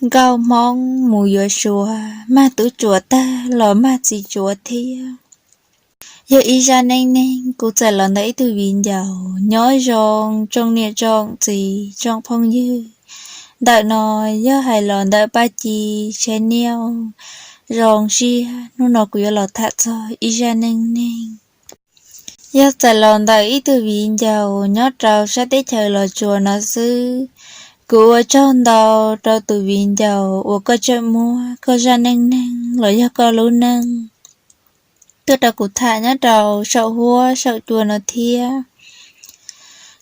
nkauj hmoob mus yuav suav, mag tub tsuas tag los mag txiv tsuas thiab. Yog ib zaj neej neeg kuv txais los ntawm ib tug viv ncaus nyob zoo tsoom niam tsoom txiv tsoom phooj ywg. Ntawm no yog hais los ntawm Paj Ci Tshaib Niaj. Zoo siab hnub no kuv yuav los tham txog ib zaj neej neeg yog txais los ntawm ib tug viv ncaus nyob rau sab teb chaws Los Tsuas no xwb. Kuv ua tsaug ntau rau tus viv ncaus uas koj tseem muab koj zaj neej neeg los yog koj lub neej tuaj rau kuv tham nyob rau saum huab saum cua no thiab.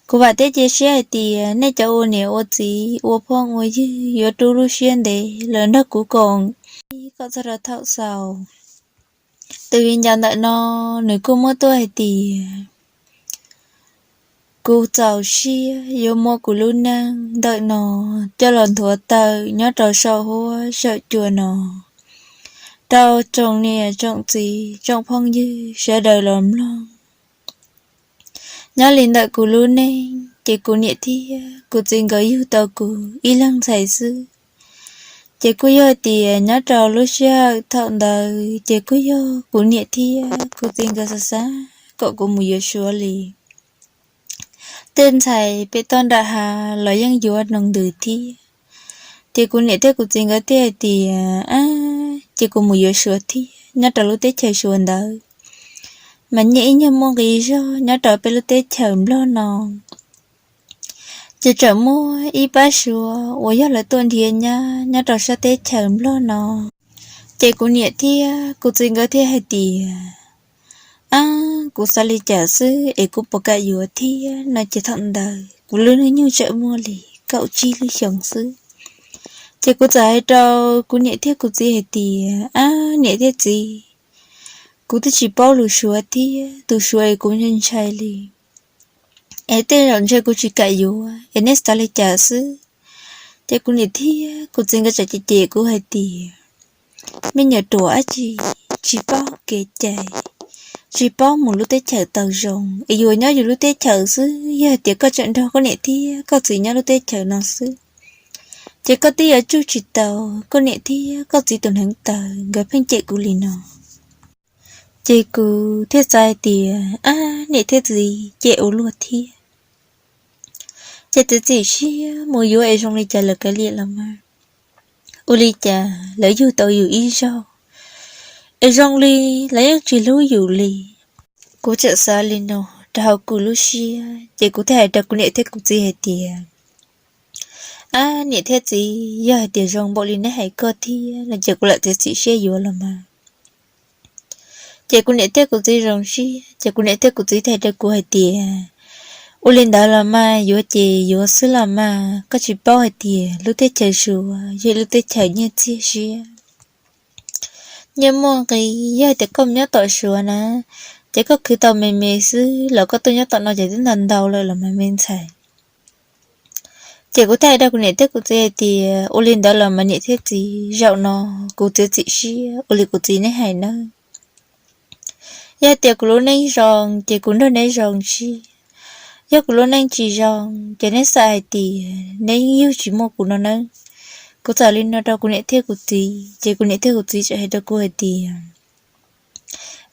Kuv vam thiab cia siab hais tias nej cov ua niam ua txiv ua phooj ua ywg yuav rub lub siab ntev los nrog kuv koom kom txog rau thaum xaus. Tus viv ncaus ntawm no nws kuj muab tuaj hais tias kuv txaus siab yuav muab kuv lub neej ntawm no coj los nthuav tawm nyob rau saum huab saum cua no rau tsoom niam tsoom txiv tsoom phooj ywg sawv daws los mloog. Nyob li ntawm kuv lub neej ces kuv niam thiab kuv txiv nkawd yug tau kuv ib leeg ntxhais xwb. Ces kuj yog tias nyob rau lub sij hawm thaum ntawd ces kuj yog kuv niam thiab kuv txiv nkawd xav xav kom kuv mus yuav suav li. Tej ntxhais pem toj nram hav los yeej yuav nroo ntws thiab. Ces kuv niam thiab kuv txiv nkawd thiaj hais tias, a, ces kuv mus yuav suav thiab nyob rau lub teb chaws suav ntawd mas nyiaj ib nyuag muaj nqi zog nyob rau peb lub teb chaws Nplog no. Ces tseem muaj ib pab suav uas yog lawv tuaj nrhiav nyab nyob rau sab teb chaws Nplog no. Ces kuv niam thiab kuv txiv nkawd thiaj hais tias, a, kuv xav li cas xwb es kuv puas kam yuav thiab no. Ces thaum ntawd kuv lub hnub nyoog tseem muaj li kaum tsib lub xyoos xwb. Ces kuv txawm hais rau kuv niam thiab kuv txiv hais tias, a, niam thiab txiv, kuv twb tsis paub lus suav thiab tus suav es kuv ntshai ntshai li. Es tej zaum ntshe kuv tsis kam yuav es nej xav li cas xwb. Ces kuv niam thiab kuv txiv nkawd txawm cem cem kuv hais tias, me nyuam ruam dab tsi, tsis paub kev cai, tsis paub mus lub teb chaws tau zoo es yuav nyob yus lub teb chaws xwb. Yog hais tias koj tseem nrog koj niam thiab koj txiv nyob lub teb chaws no xwb ces koj twb yuav tsuj tsis tau koj niam thiab koj txiv tus hneev taw. Nkawd pheej cem kuv li no. Ces kuv thiaj xav hais tias, a, niam thiab txiv cem ua luaj thiab. Ces txiav txim siab mus yuav es zoo li cas lawv kav liam los mas, ua li cas lawv yug tau yus ib zaug es zoo li lawv yeej tsis hlub yus li. Kuv txawm xav li no rau hauv kuv lub siab ces kuv thiaj hais rau kuv niam thiab kuv txiv hais tias, a, niam thiab txiv, yog hais tias zoo npaum li neb hais koj thiab no ces kuv lam txiav txim siab yuav los mas. Ces kuv niam thiab kuv txiv zoo siab ces kuv niam thiab kuv txiv thiaj hais rau kuv hais tias, ua li ntawd los mas yuav ces yuav xwb los mas, koj tsis paub hais tias lub teb chaws suav yog lub teb chaws nyiaj txiag siab, nyiaj muaj nqis. Yog hais tias koj nyob tom suav na ces koj khwv tau me me xwb los koj tuaj nyob tom no ces twb ntau ntau lawm los mas me ntxhais. Ces kuv thiaj hais rau kuv niam thiab kuv txiv hais tias, ua li ntawd los mas niam thiab txiv, zaum no kuv txiav txim siab ua li kuv txiv neb hais nawb. Yog hais tias kuv lub neej zoo ces kuv nrog neb zoo siab. Yog kuv lub neej tsis zoo ces neb xam hais tias neb yeej yug tsis muaj kuv no nawb. Kuv txawm li no rau kuv niam thiab kuv txiv ces kuv niam thiab kuv txiv txawm hais rau kuv hais tias,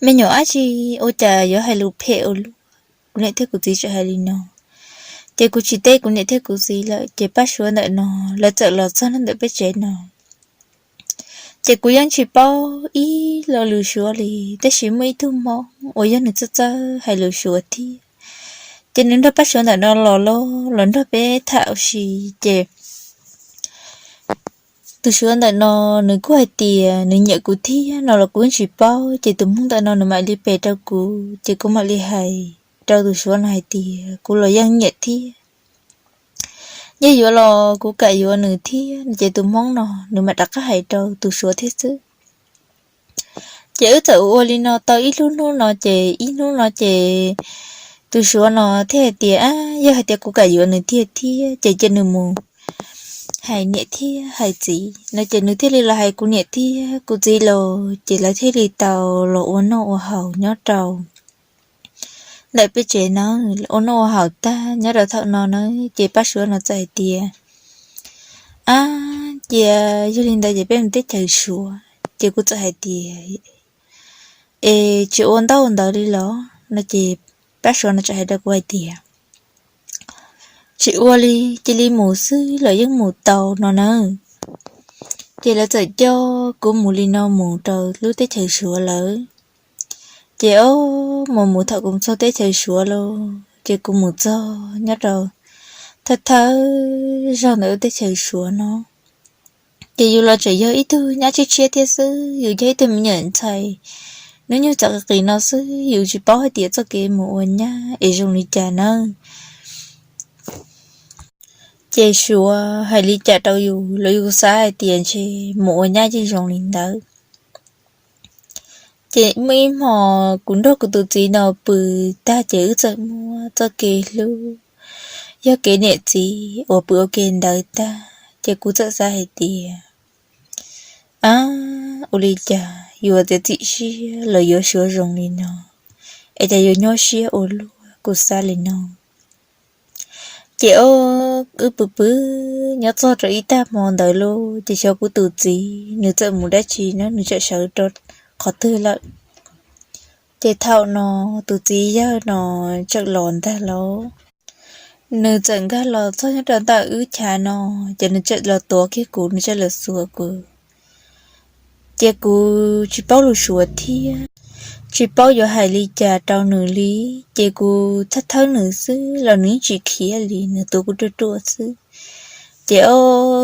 me nyuam dab tsi, ua cas yuav hais lus phem ua luaj? Kuv niam thiab kuv txiv txawm hais li no. Ces kuv tsis teb kuv niam thiab kuv txiv lawm ces pab suav ntawm no lawv txawm los txog nyob ntawm peb tsev no. Ces kuv yeej tsis paub ib lo lus suav li, tab sis muaj ib tug hmoob uas yog nws txawj txawj hais lus suav thiab, ces nws nrog pab suav ntawm no los los los nrog peb tham ua si. Ces tus suav ntawm no nws kuj hais tias nws nyiam kuv thiab no los kuv yeej tsis paub. Ces tus hmoob ntawm no nws mam li pes rau kuv ces kuv mam li hais rau tus suav no hais tias kuv los yeej nyiam thiab, yog yuav los kuv kam yuav nws thiab no. Ces tus hmoob no nws mam rov qab hais rau tus suav thiab xwb. Ces wb txawm ua ua li no tau ib lub hnub no ces ib hnub no ces tus suav no thiaj hais tias, a, yog hais tias kuv kam yuav nws tiag thiab ces cia nws mus hais niam thiab hais txiv no. Ces nws thiaj li los hais kuv niam thiab kuv txiv los ces lawv thiaj li tau los ua noj ua haus nyob rau ntawm peb tsev na. Ua noj ua haus tag nyob rau thaum no na ces pab suav no txawm hais tias, a, Cia yog li ntawd ces peb mus teb chaws Suav. Ces kuv txawm hais tias, Es tsis ua ntau ntawd li los? No ces pab Suav no txawm hais rau kuv hais tias, Tsis ua li, cia li mus xwb los yeej mus tau no na. Ces lawv txawm coj kuv mus li no mus rau lub teb chaws Suav lawm. Ces o, mus mus thaum kuv txog teb chaws Suav lawm ces kuv mus txog nyob rau thawj thawj zaug ntawm lub teb chaws Suav no, ces yus los tseem yog ib tug nyab tshiab tshiab thiab xwb, yus yog ib tug me nyuam ntxhais hnub nyoog txom qis no xwb, yus tsis paub hais tias txoj kev mus ua nyab es zoo li cas nawb. Ces Suav hais li cas rau yus los yus xav hais tias ntshe mus ua nyab yeej zoo li ntawd. Ces muaj ib hmo kuv nrog kuv tus txiv no pw tag ces wb txawm muab txoj kev hlub, yog kev niam txiv uas pw ua ke ntawd tag ces kuv txawm xav hais tias, Ab, ua li cas yuav txiav txim siab los yuav Suav zoo li no, es cas yuav nyuaj siab ua luaj, kuv xav li no. Ces o, wb pw pw nyob txog rau ib tag hmo ntawd lauj ces xyov kuv tus txiv nws txawm mus dab tsi no nws txawm sawv rau qhov twg lawm. Ces thaum no tus txiv yawg no txawm los ntag lauj. Nws txawm nkag los txog nyob rau ntawm wb chav no, ces nws txawm los tuav kiag kuv, nws txawm los xuas kuv. Ces kuv tsis paub lus Suav thiab tsis paub yuav hais li cas rau nws li, ces kuv thawb thawb nws xwb los nws yeej tsis khiav li, nws tuav kuv ruaj ruaj xwb. Ces o,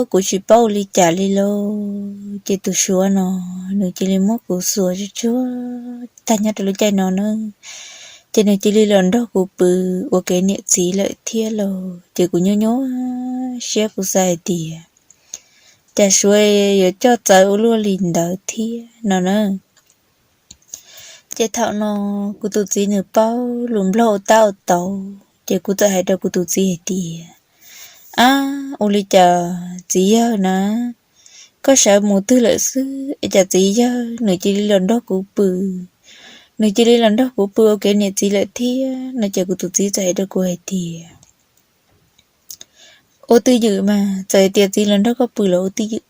kuv tsis paub ua li cas li lauj, ces tus Suav no nws cia li muab kuv xuas tsuag tsuag tag nyob rau lub caij no na. Ces nws cia li los nrog kuv pw ua kev niam txiv lawm thiab lauj, ces kuv nyuaj nyuaj siab kuv xav hais tias, Cas Suav yuav coj txawv ua luaj li ntawd thiab no na. Ces thaum no kuv tus txiv nws paub lus Nplog ua tab ua tau, ces kuv txawm hais rau kuv tus txiv hais tias, Ab, ua li cas txiv yawg na, koj sawv mus twg lawm xwb es cas txiv yawg nws cia li los nrog kuv pw, nws cia li los nrog kuv pw ua kev niam txiv lawm thiab no. Ces kuv tus txiv txawm hais rau kuv hais tias, Ua twj ywm mas, txawm tias txiv los nrog koj pw los ua twj ywm,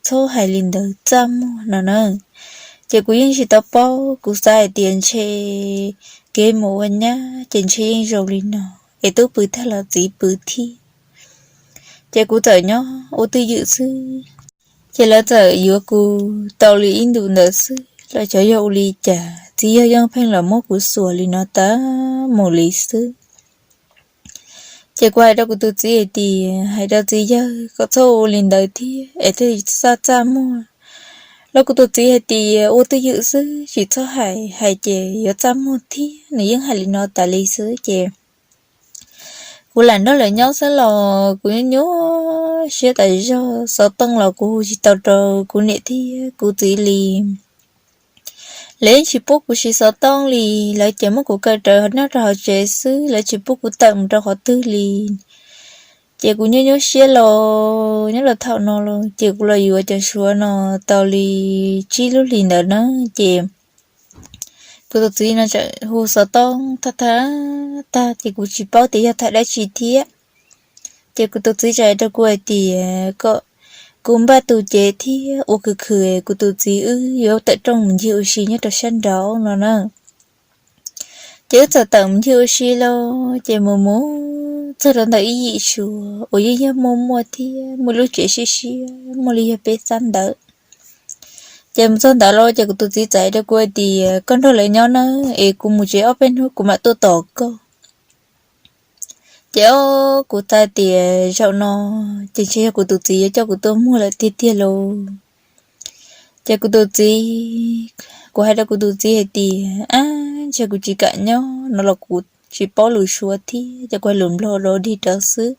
txhob hais li ntawd txaj muag no na. Ces kuv yeej tsis tau paub, kuv xav hais tias ntshe kev mus ua nyab ces ntshe yeej zoo li no, es tub pw tag los txiv pw thiab. Ces kuv txawm nyob ua twj ywm xwb. Ces lawv txawm yuav kuv tau li ib ntus ntawd xwb los xyov yog ua li cas txiv yawg yeej pheej los muab kuv xuas li no tag mus li xwb. Ces kuv hais rau kuv tus txiv hais tias, Hais rau txiv yawg kom txhob ua li ntawd thiab es thiaj txaj txaj muag. Los kuv tus txiv hais tias, Ua twj ywm xwb, tsis txhob hais, hais ces yuav txaj muag thiab. Nws yeej hais li no tas li xwb ces kuv lam nrog lawv nyob xwb los kuv nyuaj nyuaj siab tas zog, xov tooj los kuv hu tsis tau rau kuv niam thiab kuv txiv li. Lawv yeej tsis pub kuv siv xov tooj li, lawv ces muab kuv kaw rawv nyob rau hauv tsev xwb, lawv tsis pub kuv tawm mus rau qhov twg li. Ces kuv nyuaj nyuaj siab los nyob los thaum no los ces kuv los yuav cov Suav no tau li tsib lub hlis ntawd na. Ces kuv tus txiv no txawm hu xov tooj thaj thaj tag ces kuv tsis paub tias yog tham dab tsi thiab. Ces kuv tus txiv txawm hais rau kuv hais tias kom kuv npaj tus cev thiab ua khwv khwv, kuv tus txiv wb yuav tawm rooj mus ncig ua si nyob rau sab nraud no na. Ces wb txawm tawm mus ncig ua si lauj, ces mus mus txog rau ntawm ib yim Suav uas yeej yog muaj muaj thiab muaj lub tsev siab siab muaj li yog peb xab ntawd. Ces mus txog ntawd lauj, ces kuv tus txiv txawm hais rau kuv hais tias, Koj nrog lawv nyob na, es kuv mus tsev ob peb hnub kuv mam tuaj tos koj. Ces o, kuv xav tias zaum no ces ntshe yog kuv tus txiv yuav coj kuv tuaj muag lawm tiag tiag lauj. Ces kuv tus txiv, kuv hais rau kuv tus txiv hais tias, Ab, ntshe kuv tsis kam nyob no los kuv tsis paub lus Suav thiab, ces kuv hais lus Nplog rau dig rau xwb.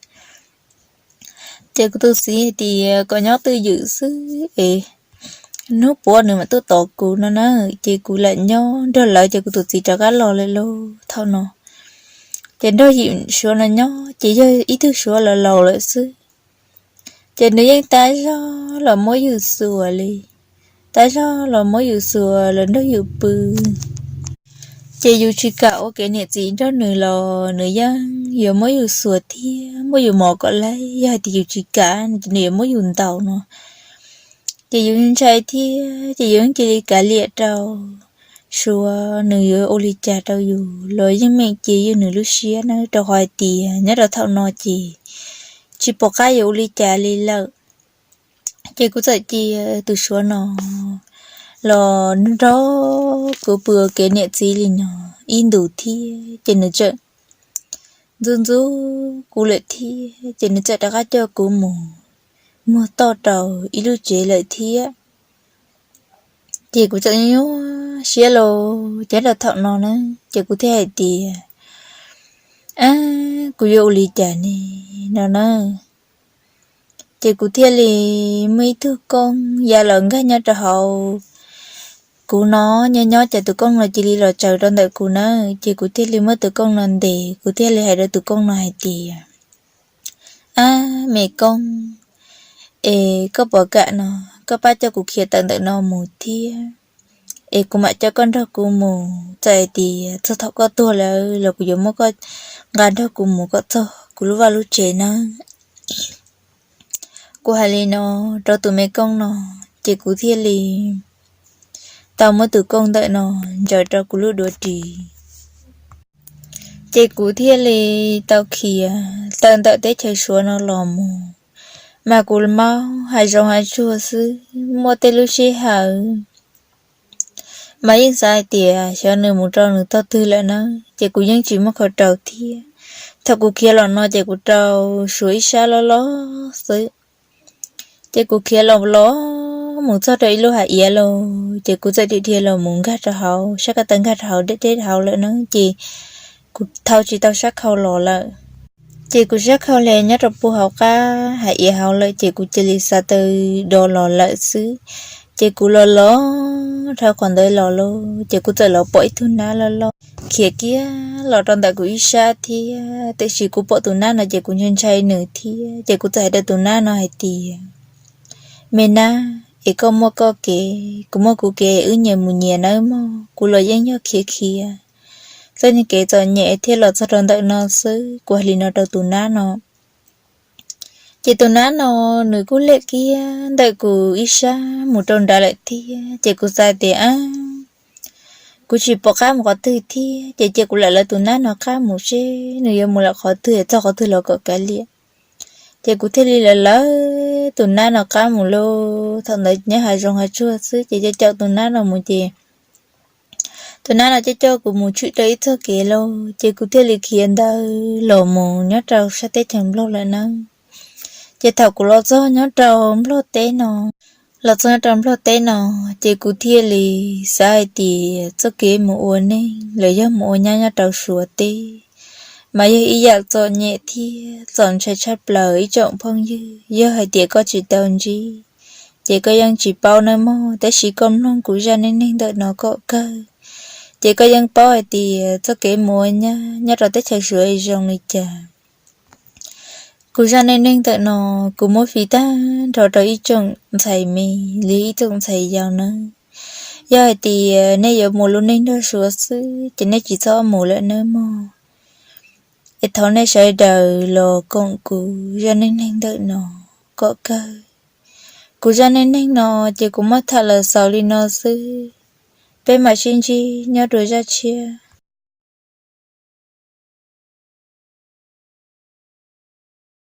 Ces kuv tus txiv hais tias kom nyob twj ywm xwb es hnub puav nws mam tuaj tos kuv no na. Ces kuv lam nyob nrog lawv, ces kuv tus txiv rov qab los lawm lauj thaum no. Ces nrog yim Suav no nyob ces yog ib tug Suav laus laus lawm xwb. Ces nws yeej tab zog los muab yus xuas li, tab zog los muab yus xuas los nrog yus pw. Ces yus tsis kam ua kev niam txiv nrog nws los nws yeej yuav muab yus xuas thiab muab yus mos kom laib, yog hais tias yus tsis kam ces nws yuav muab yus ntaus no. Ces yus ntshai thiab ces yus yeej cia li kav liam rau Suav nws yuav ua li cas rau yus los yeej meem cia yus nws lub siab na, rau qhov hais tias nyob rau thaum no ces tsis pom qab yuav ua li cas li lawm. Ces kuv txawm cia tus Suav no los nrog kuv pw ua ke niam txiv li no ib ntus thiab ces nws txawm ntxub ntxub kuv lawm thiab ces nws txawm rov qab coj kuv mus muag toj rau ib lub tsev lawm thiab. Ces kuv txawm nyuaj siab los ces rau thaum no na, ces kuv thiaj hais tias, Ab, kuv yuav ua li cas ne? No na. Ces kuv thiaj li muaj ib tug kooj ya los nkag nyob rau hauv kuv no, nyob nyob ces tus kooj no cia li los tsaws rau ntawm kuv na. Ces kuv thiaj li muab tus kooj no ntes, kuv thiaj li hais rau tus kooj no hais tias, Ab, me kooj, es koj puas kam no koj pab coj kuv khiav tawm ntawm no mus thiab, es kuv mam coj koj nrog kuv mus, txawm hais tias txog thaum koj tuag lawm los kuv yuav muab koj nqa nrog kuv mus kom txog kuv lub vaj lub tsev nawb. Kuv hais li no rau tus me kooj no, ces kuv thiaj li tau muab tus kooj ntawm no ntsaws rau kuv lub duav ris. Ces kuv thiaj li tau khiav tawm ntawm teb chaws Suav no los mus, mas kuv maub hav zoov hav tsuag xwb, muaj tej lub sij hawm mas yeej xav hais tias xyov nws mus rau nws tog twg lawm na, ces kuv yeej tsis muaj qhov rau thiab. Thaum kuv khiav los no ces kuv rau Suav ib sab loj loj xwb. Ces kuv khiav los los mus txog rau ib lub hav iav los, ces kuv txawm dhia dhia los mus nkag rau hauv sab ko taw, nkag rau hauv deb deb hauv lawm na, ces kuv thau tsis tau sab khau los lawm. Ces kuv sab khau hle nyob rau puag hauv qab hav iav hauv lawm, ces kuv cia li xav taw do los lawm xwb. Ces kuv los los dhau qhov ntawd los los, ces kuv txawm los pom ib tug nab loj loj khiav kiag los rau ntawm kuv ib sab thiab. Tiam sis kuv pom tus nab no ces kuv ntshai ntshai nws thiab, ces kuv txawm hais rau tus nab no hais tias, Me nab, es koj muaj koj kev, kuv muaj kuv kev, wb nyias mus nyias nawb mog, kuv los yeej yog khiav khiav txoj niag kev txom nyem thiaj los txog rau ntawm no xwb. Kuv hais li no rau tus nab no. Ces tus nab no nws kuj lem kiag ntawm kuv ib sab mus rau nrad lawm thiab, ces kuv xav tias, Ab, kuv tsis pom qab mus qhov twg thiab, ces cia kuv lam lawv tus nab no qab mus seb nws yuav mus lawm qhov twg, txog qhov twg los kom kav liam. Ces kuv thiaj li lawv lawv tus nab no qab mus lauj. Thaum ntawd nyob hav zoov hav tsuag xwb, ces coj caum tus nab no mus, ces tus nab no coj coj kuv mus tshwm rau ib txoj kev lauj, ces kuv thiaj li khiav ntawd los mus nyob rau sab teb chaws Nplog lawm nawb. Ces thaum kuv los txog nyob rau Nplog teb no, los txog nyob rau Nplog teb no, ces kuv thiaj li xav hais tias txoj kev mus ua neeg los yog mus ua nyab nyob rau Suav teb mas yog ib yam txom nyem thiab txaus ntshai tshaj plaws ib tsoom phooj ywg. Yog hais tias koj tsis tau ntsib, ces koj yeej tsis paub nawb mog, tab sis koj mloog kuv zaj neej neeg ntawm no kom kawg, ces koj yeej paub hais tias txoj kev mus ua nyab nyob rau teb chaws Suav zoo li cas. Kuv zaj neej neeg ntawm no kuv muab fij tag nrho rau ib tsoom ntxhais me li ib tsoom ntxhais yau nawb. Yog hais tias nej yuav mus lub neej nrog Suav xwb, ces nej tsis txhob mus lawm nawb mog. Es thov nej sawv daws los koom kuv zaj neej neeg ntawm no kom kawg. Kuv zaj neej neeg no ces kuv muab tham los xaus li no xwb. Peb mam sib ntsib nyob rau zaj tshiab.